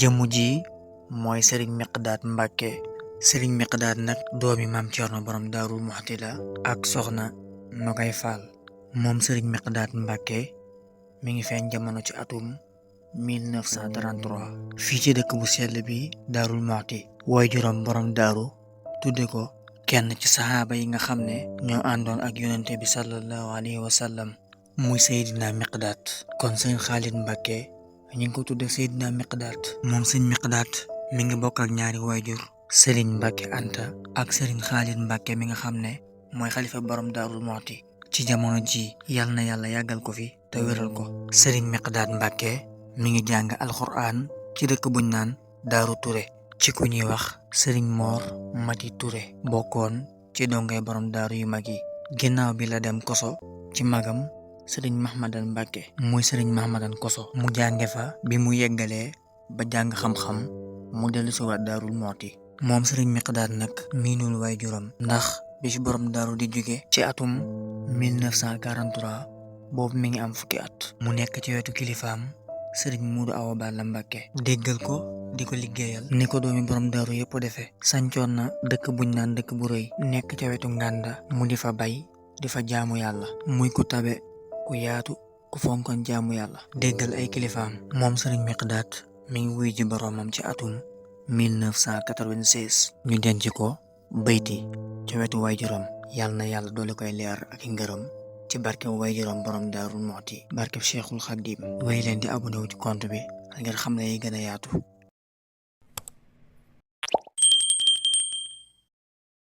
jëmu ji mooy sëriñ Miqdaad Mbàkke. sëriñ Miqdaad nag doomi maam Cerno borom Daaru Muxti la ak soxna Nogay Faal. moom sëriñ Miqdaad Mbàkke mi ngi feeñ jamono ci atum 1933 fii ci dëkk bu sell bi Daarul Muxti. waajuram borom daaru tudde ko kenn ci saxaaba yi nga xam ne ñoo àndoon ak yonente bi sallallahu alayhi wa sallam muy Seydina Miqdaad. kon sëñ Xaalid Mbàkke ñu ngi ko tudde Seydina Miqdaad. moom sëñ Miqdaad mi ngi bokk ak ñaari waajur sëriñ Mbàkke Anta ak sëriñ Xaalid Mbàkke mi nga xam ne mooy xalifa borom Daarul Muxti ci jamono ji. yal na yàlla yàggal ko fi te wéral ko. sëriñ Miqdaad Mbàkke mi ngi jàng alxuraan ci dëkk buñ naan Daaru Ture ci ku ñuy wax sëriñ Moor Mati Ture bokkoon ci dongay borom daaru yu mag yi. ginnaaw bi la dem koso ci magam sëriñ Mahmadan Mbàkke muy sëriñ Mahmadan koso mu jànge fa. bi mu yeggalee ba jàng xam-xam mu dellu si waat Daarul Muxti. moom sëriñ Miqdaad nag miinul waajuram ndax bi fi borom daaru di jóge ci atum 1943 boobu mi ngi am fukki at. mu nekk ci wetu kilifaam sëriñ Muudu Awa Balla Mbàkke déggal ko di ko liggéeyal ni ko doomi borom daaru yëpp defee. sancoon na dëkk buñ naan dëkk bu rëy nekk ca wetu Ngànda mu di fa bay di fa jaamu yàlla. muy ku tabe ku yaatu ku fonkoon jaamu yàlla déggal ay kilifaam. moom sëriñ Miqdaad mi ngi wuy ji boroomam ci atum 1996 ñu denc ko bayti ca wetu waajuram. yàlla na yàlla doole koy leer ak ngërëm ci barke waajuram borom Daarul Muxti barke Cheikhul Xadim. wéy leen di abonné wu ci compte bi ngir xam ne yi gën a yaatu.